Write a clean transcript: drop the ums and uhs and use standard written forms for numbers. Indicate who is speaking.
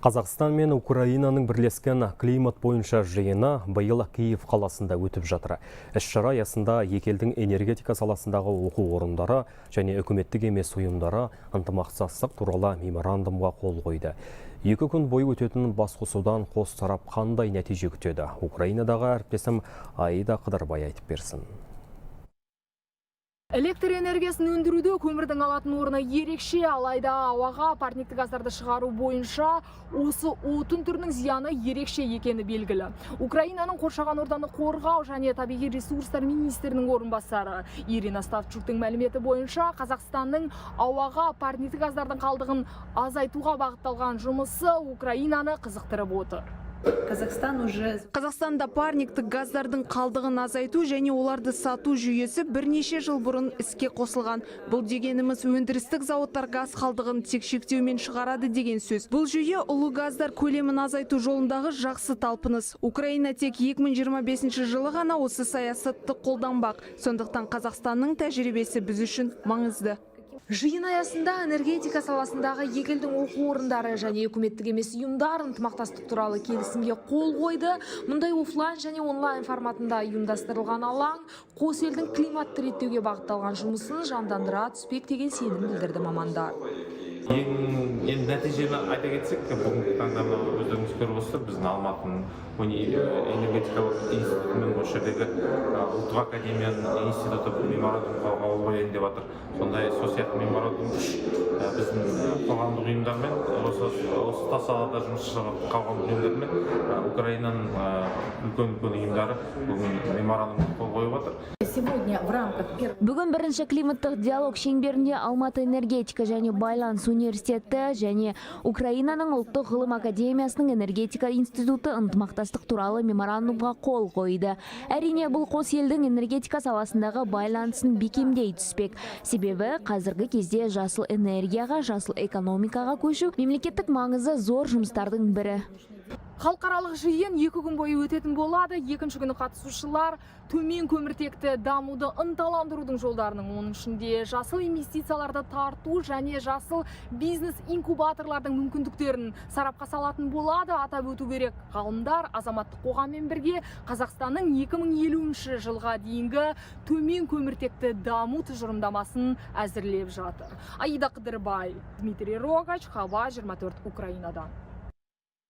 Speaker 1: Қазақстан мен Украинаның бірлескен климат бойынша жиыны биыл Киев қаласында өтіп жатыр. Іс-шара аясында екі елдің энергетика саласындағы оқу орындары және үкіметтік емес ұйымдары ынтымақтастық туралы меморандумға қол қойды. 2 күн бойы өтетін басқосудан қос тарап қандай нәтиже күтеді? Украинадағы әріптесім Аида Қыдырбай айтып берсін.
Speaker 2: Электр энергиясын өндіруде көмірдің алатын орны ерекше, алайда ауаға парниктік газдарды шығару бойынша осы отын түрінің зияны ерекше екені белгілі. Украинаның қоршаған ортаны қорғау және табиғи ресурстар министрінің орынбасары Ирина Ставчуктың мәліметі бойынша, Қазақстанның ауаға парниктік газдардың қалдығын азайтуға бағытталған жұмысы Украинаны қызықтырып отыр.
Speaker 3: Казахстан уже
Speaker 4: Қазақстанда парниктік газдардың қалдығын азайту және оларды сату жүйесі бірнеше жыл бұрын іске қосылған. Бұл дегеніміз өндірістік зауыттар газ қалдығын тек шектеумен шығарады деген сөз. Бұл жүйе улы газдар көлемін азайту жолындағы жақсы талпыныс. Украина тек 2025 жылы ғана осы саясатты қолданбақ. Сондықтан Қазақстанның тәжірибесі біз үшін маңызды.
Speaker 2: Жиын аясында энергетика саласындағы екі елдің оқу орындары және үкіметтік емес ұйымдар ынтымақтастық туралы келісімге қол қойды. Мұндай офлайн және онлайн форматында ұйымдастырылған алаң қос елдің климатты реттеуге бағытталған жұмысын жандандыра түспек деген сенім білдірді мамандар.
Speaker 5: Ең енді нәтижені айта кетсек, бүгінгі таңда мынау өздеріңіз көріп отырсыздар, біздің Алматының энергетикалық институтымен осы жердегі ұлттық академияның институты меморандумға қол қояйын деп жатыр. Сондай сол сияқты меморандум үш біздің қоғамдық ұйымдармен, осы салада жұмыс жасап қоғамдық ұйымдармен Украинаның үлкен үлкен ұйымдары бүгін меморандумға қол қойып жатыр.
Speaker 3: Сегодня в рамках первого
Speaker 6: Бүгін бірінші климаттық диалог шеңберінде Алматы энергетика және байланыс университеті және Украинаның ұлттық ғылым академиясының энергетика институты ынтымақтастық туралы меморандумға қол қойды. Әрине, бұл қос елдің энергетика саласындағы байланысын бекемдей түспек. Себебі қазіргі кезде жасыл энергияға, жасыл экономикаға көшу мемлекеттік маңызы зор жұмыстардың бірі.
Speaker 2: Халықаралық жиын 2 күн бойы өтетін болады. Екінші күні қатысушылар төмен көміртекті дамуды ынталандырудың жолдарының, оның ішінде жасыл инвестицияларды тарту және жасыл бизнес инкубаторлардың мүмкіндіктерін сарапқа салатын болады. Атап өту керек, ғалымдар азаматтық қоғаммен бірге Қазақстанның 2050 жылға дейінгі төмен көміртекті даму тұжырымдамасын әзірлеп жатыр. Аида Қыдырбай, Дмитрий Рогач, Хабар 24, Украинадан.